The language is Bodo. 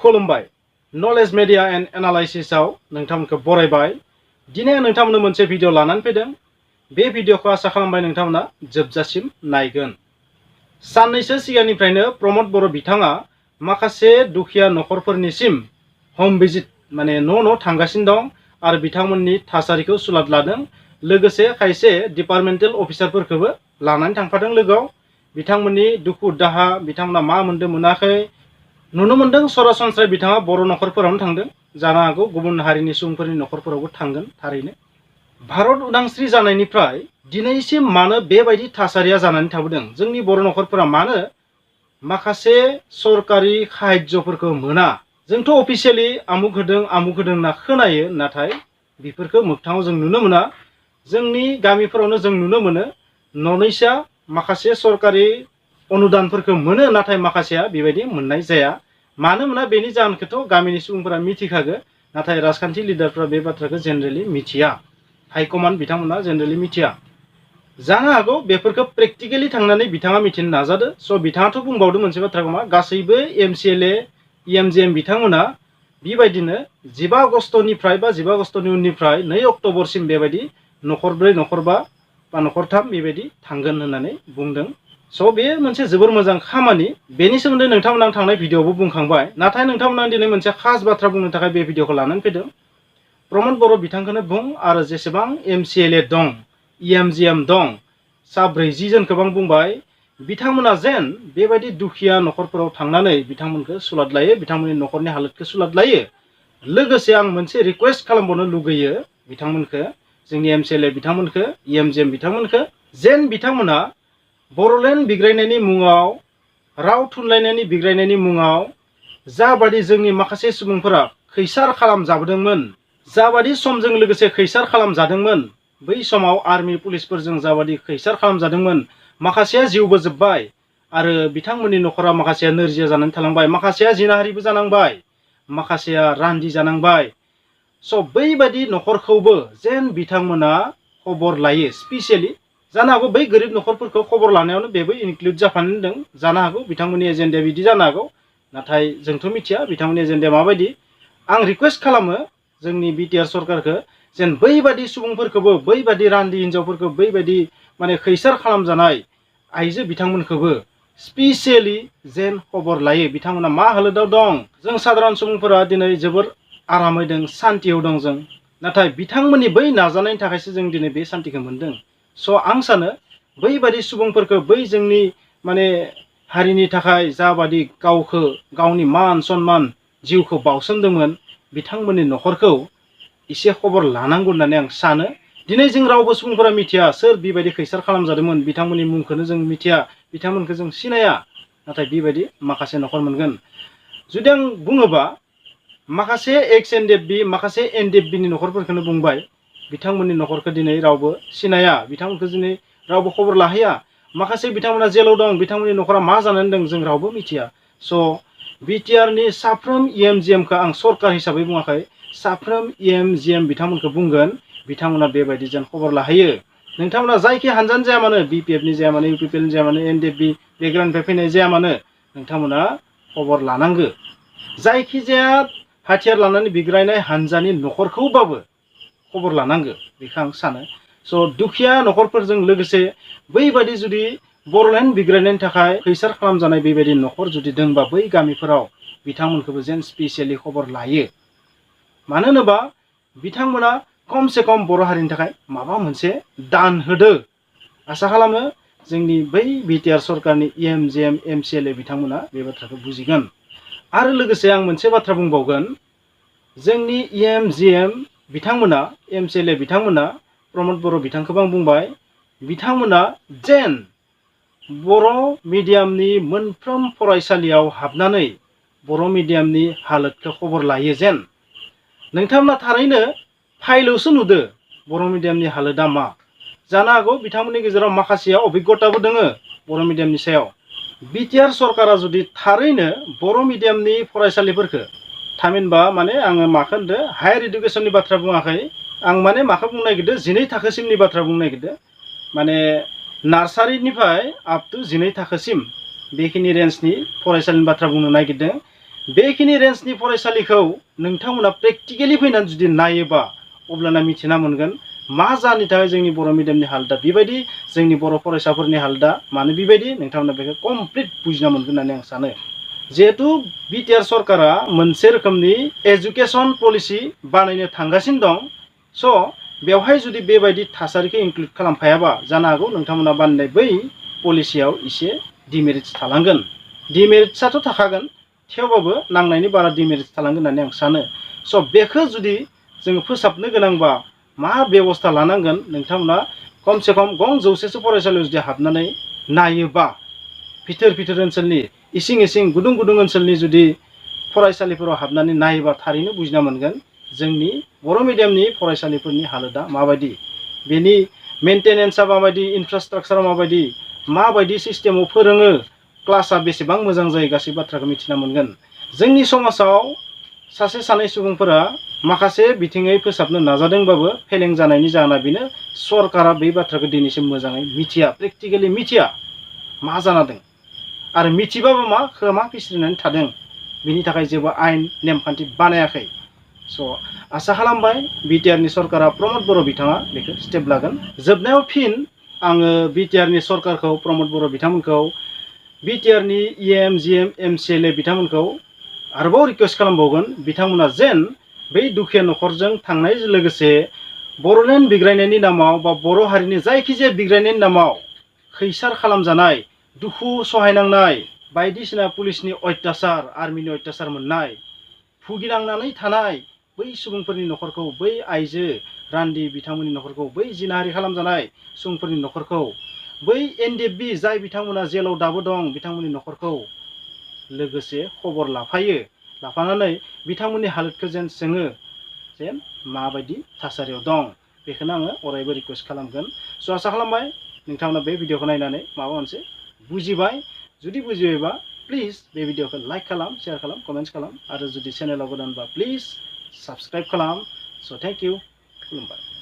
खुलुमबाय नलेज मीडिया एंड एनालाइसिसआव नोंथांमोनखौ बरायबाय। दिनै आं नोंथांमोननो मोनसे भिडिअ लानानै फैदों। बे भिडिअखौ आसा खालामबाय नोंथांमोना जोबजासिम नायगोन। साननैसो सिगांनिफ्रायनो प्रमद बर' बिथाङा माखासे दुखिया नखरफोरनिसिम होम भिजिट माने न' थांगासिनो दं आरो बिथांमोननि थासारिखौ सुलाद लादों। लोगोसे खायसे डिपार्टमेन्टेल अफिसारफोरखौबो लानानै थांफादों लोगोआव। बिथांमोननि दुखु दाहा बिथांमोना मा मोनदों मोनाखै नुनो मोनदों। सरासनस्रायै बिथाङा बर' नखरफोरावनो थांदों, जानो हागौ गुबुन हारिनि सुबुंफोरनि नखरफोरावबो थांगोन। थारैनो भारत उदांस्रि जानायनिफ्राय दिनैसिम मानो बेबायदि थासारिया जानानै थाबोदों? जोंनि बर' नखरफोरा मानो माखासे सरकारि साहाय्यफोरखौ मोना? जोंथ' अफिसियेलि आमुक होदों होनना खोनायो, नाथाय बेफोरखौ मोगथाङाव जों नुनो मोना। जोंनि गामिफोरावनो जों नुनो मोनो ननैसा माखासे सरकारि अनुदानफोरखौ मोनो, नाथाय माखासेया बेबायदि मोननाय जाया। मानो मोना बेनि जाहोनखौथ' गामिनि सुबुंफोरा मिथिखागो, नाथाय राजखान्थि लिडारफोरा बे बाथ्राखौ जेनेरेलि मिथिया। हाइकमान्ड बिथांमोना जेनेरेलि मिथिया। जानो हागौ बेफोरखौ प्रेक्टिकेलि थांनानै बिथाङा मिथिनो नाजादो। स' बिथाङाथ' बुंबावदों मोनसे बाथ्राखौ, मा गासैबो एमसिएलए इएमजिएम बिथांमोना बेबायदिनो 15 आगस्तनिफ्राय बा 15 आगस्तनि उननिफ्राय 2 अक्ट'बरसिम बेबायदि नखरब्रै नखरबा बा नखरथाम बेबायदि थांगोन होननानै बुंदों। स' बे मोनसे जोबोर मोजां खामानि। बेनि सोमोन्दै नोंथांमोना थांनाय भिडिअआवबो बुंखांबाय, नाथाय नोंथांमोना दिनै मोनसे खास बाथ्रा बुंनो थाखाय बे भिडिअखौ लानानै फैदों। प्रमद बर' बिथांखौनो बुं आरो जेसेबां एमसिएलए दं इएमजिएम दं सा 40 जनखौ आं बुंबाय, बिथांमोना जेन बेबायदि दुखिया नखरफोराव थांनानै बिथांमोनखौ सुलाद लायो, बिथांमोननि नखरनि हालोदखौ सुलाद लायो। लोगोसे आं मोनसे रिक्वेस्ट खालामबावनो लुगैयो बिथांमोनखौ, जोंनि एमसिएलए बिथांमोनखौ, इएमजिएम बिथांमोनखौ, जेन बिथांमोना बर'लेण्ड बिग्रायनायनि मुङाव, राव थुनलाइनायनि बिग्रायनायनि मुङाव जाबादि जोंनि माखासे सुबुंफोरा खैसार खालामजाबोदोंमोन, जाबादि समजों लोगोसे खैसार खालामजादोंमोन, बै समाव आर्मि पुलिसफोरजों जाबादि खैसार खालामजादोंमोन, माखासेया जिउबो जोब्बाय आरो बिथांमोननि नखरा माखासेया नोरजिया जानानै थालांबाय, माखासेया जिनाहारिबो जानांबाय, माखासेया रान्दि जानांबाय। स' बैबायदि नखरखौबो जेन बिथांमोना खबर लायो। स्पेसियेलि जानो हागौ बै गोरिब नखरफोरखौ खबर लानायावनो बेबो इनक्लुड जाफानानै दं। जानो हागौ बिथांमोननि एजेन्डाया बिदि जानो हागौ, नाथाय जोंथ' मिथिया बिथांमोननि एजेन्डाया माबायदि। आं रिक्वेस्ट खालामो जोंनि बिटिआर सरकारखौ, जेन बैबादि सुबुंफोरखौबो, बैबादि रान्दि हिनजावफोरखौ, बैबादि माने खैसार खालामजानाय आइजो बिथांमोनखौबो स्पेसियेलि जेन खबर लायो। बिथांमोना मा हालोदाव दं? जों साधारन सुबुंफोरा दिनै जोबोर आरामै दं, सान्थियाव दं जों, नाथाय बिथांमोननि बै नाजानायनि थाखायसो जों दिनै बे सान्थिखौ मोनदों। स' आं सानो बैबादि सुबुंफोरखौ, बै जोंनि माने हारिनि थाखाय जाबादि गावखौ गावनि मान सन्मान जिउखौ बावसोमदोंमोन, बिथांमोननि नखरखौ एसे खबर लानांगौ होननानै आं सानो। दिनै जों रावबो सुबुंफोरा मिथिया सोर बेबायदि खैसार खालामजादोंमोन, बिथांमोननि मुंखौनो जों मिथिया, बिथांमोनखौ जों सिनाया, नाथाय बेबायदि माखासे नखर मोनगोन। जुदि आं बुङोबा माखासे एक्स एनडिएफबि, माखासे एनडिएफबिनि नखरफोरखौनो बुंबाय, बिथांमोननि नखरखौ दिनै रावबो सिनाया, बिथांमोनखौ दिनै रावबो खबर लाहैया। माखासे बिथांमोना जेलाव दं, बिथांमोननि नखरा मा जानानै दं जों रावबो मिथिया। स' बिटिआरनि साफ्रोम इएमजिएमखौ आं सरकार हिसाबै बुङाखै, साफ्रोम इएमजिएम बिथांमोनखौ बुंगोन, बिथांमोना बेबायदि जेन खबर लाहैयो। नोंथांमोना जायखि हानजानो जाया मानो, बिपिएफनि जाया मानो, इउपिपिएलनि जाया मानो, एनडिएफबि बेकग्राउन्डनिफ्राय फैनाय जाया मानो, नोंथांमोना खबर लानांगौ। जायखिजाया हाथियार लानानै बिग्रायनाय हानजानि नखरखौबाबो खबर लानांगौ, बेखौ आं सानो। स' दुखिया नखरफोरजों लोगोसे बैबादि जुदि बर'लेण्ड बिग्रायनायनि थाखाय खैसार खालामजानाय बेबायदि नखर जुदि दंबा, बै गामिफोराव बिथांमोनखौबो जेन स्पेसियेलि खबर लायो। मानो होनोबा बिथांमोना खमसे खम बर' हारिनि थाखाय माबा मोनसे दान होदो। आसा खालामो जोंनि बै बिटिआर सरकारनि इएमजिएम एमसिएलए बिथांमोना बे बाथ्राखौ बुजिगोन। आरो लोगोसे आं मोनसे बाथ्रा बुंबावगोन, जोंनि इएमजिएम बिथांमोना, एमसिएलए बिथांमोना, प्रमद बर' बिथांखौबो आं बुंबाय, बिथांमोना जेन बर' मिडियामनि मोनफ्रोम फरायसालियाव हाबनानै बर' मिडियामनि हालोदखौ खबर लायो। जेन नोंथांमोना थारैनो फाइलावसो नुदो बर' मिडियामनि हालोदा मा। जानो हागौ बिथांमोननि गेजेराव माखासेया अभिज्ञताबो दोङो बर' मिडियामनि सायाव। बिटिआर सरकारा जुदि थारैनो बर' मिडियामनि फरायसालिफोरखौ, थामहिनबा माने आङो माखौ होनदो, हायार इडुकेसननि बाथ्रा बुङाखै, आं माने माखौ बुंनो नागिरदों, 12 थाखोसिमनि बाथ्रा बुंनो नागिरदों। माने नार्सारिनिफ्राय आप टु 12 थाखोसिम बेखिनि रेन्जनि फरायसालिनि बाथ्रा बुंनो नागिरदों। बेखिनि रेन्जनि फरायसालिखौ नोंथांमोना प्रेक्टिकेलि फैनानै जुदि नायोबा अब्लाना मिथिना मोनगोन मा जाहोननि थाखाय जोंनि बर' मिडियामनि हालोदा बेबायदि, जोंनि बर' फरायसाफोरनि हालोदा मानो बेबायदि, नोंथांमोना बेखौ कमप्लिट बुजिना मोनगोन होननानै आं सानो। जिहेतु बिटिआर सरकारा मोनसे रोखोमनि एजुकेसन पलिसि बानायनो थांगासिनो दं, स' बेवहाय जुदि बेबायदि थासारिखौ इनक्लुड खालामफायाबा जानो हागौ नोंथांमोना बानायनाय बै पलिसियाव एसे डिमेरिट्स थालांगोन। डिमेरिट्सआथ' थाखागोन, थेवबाबो नांनायनि बारा डिमेरिट्स थालांगोन होननानै आं सानो। स' बेखौ जुदि जोङो फोसाबनो गोनांबा मा बेबस्था लानांगोन, नोंथांमोना खमसे खम 100सो फरायसालियाव जुदि हाबनानै नायोबा, भिथोर ओनसोलनि इसिं इसिं गुदुं गुदुं ओनसोलनि जुदि फरायसालिफोराव हाबनानै नायोबा थारैनो बुजिना मोनगोन जोंनि बर' मिडियामनि फरायसालिफोरनि हालोदा माबायदि, बेनि मेनटेनेन्सआ माबायदि, इनफ्रास्ट्राक्चारा माबायदि सिस्टेमाव फोरोङो, क्लासआ बेसेबां मोजां जायो, गासै बाथ्राखौ मिथिना मोनगोन। जोंनि समाजाव सासे सानै सुबुंफोरा माखासे बिथिङै फोसाबनो नाजादोंबाबो फेलें जानायनि जाहोना बेनो सरकारा बे बाथ्राखौ दिनैसिम मोजाङै मिथिया, प्रेक्टिकेलि मिथिया मा जाना दं, आरो मिथिबाबो मा खोमा फिस्रिनानै थादों, बिनि थाखाय जेबो आयेन नेमखान्थि बानायाखै। स' आसा खालामबाय बिटिआरनि सरकारा प्रमद बर' बिथाङा बेखौ स्टेप लागोन। जोबनायाव फिन आङो बिटिआरनि सरकारखौ, प्रमद बर' बिथांमोनखौ, बिटिआरनि इएम जिएम एमसिएलए बिथांमोनखौ आरोबाव रिकुवेस्ट खालामबावगोन, बिथांमोना जेन बै दुखिया न'खरजों थांनायजों लोगोसे बर'लेण्ड बिग्रायनायनि नामाव बा बर' हारिनि जायखिजाया बिग्रायनायनि नामाव खैसार खालामजानाय, दुखु सहायनांनाय, बायदिसिना पुलिसनि अत्याचार, आर्मिनि अत्याचार मोननाय, भुगिनांनानै थानाय बै सुबुंफोरनि न'खरखौ, बै आइजो रान्दि बिथांमोननि न'खरखौ, बै जिनाहारि खालामजानाय सुबुंफोरनि न'खरखौ, बै एनडिएफबि जाय बिथांमोना जेलाव दाबो दं बिथांमोननि न'खरखौ लोगोसे खबर लाफायो, लाफानानै बिथांमोननि हालोदखौ जेन सोङो, जेन माबायदि थासारियाव दं, बेखौनो आङो अरायबो रिकुवेस्ट खालामगोन। स' आसा खालामबाय नोंथांमोना बे भिडिअखौ नायनानै माबा मोनसे बुजिबाय। जुदि बुजिबायबा प्लिज बे भिडिअखौ लाइक खालाम, शेयार खालाम, कमेन्ट्स खालाम, आरो जुदि चेनेलाव गोदानबा प्लिज साबस्क्राइब खालाम। स' थेंक इउ, खुलुमबाय।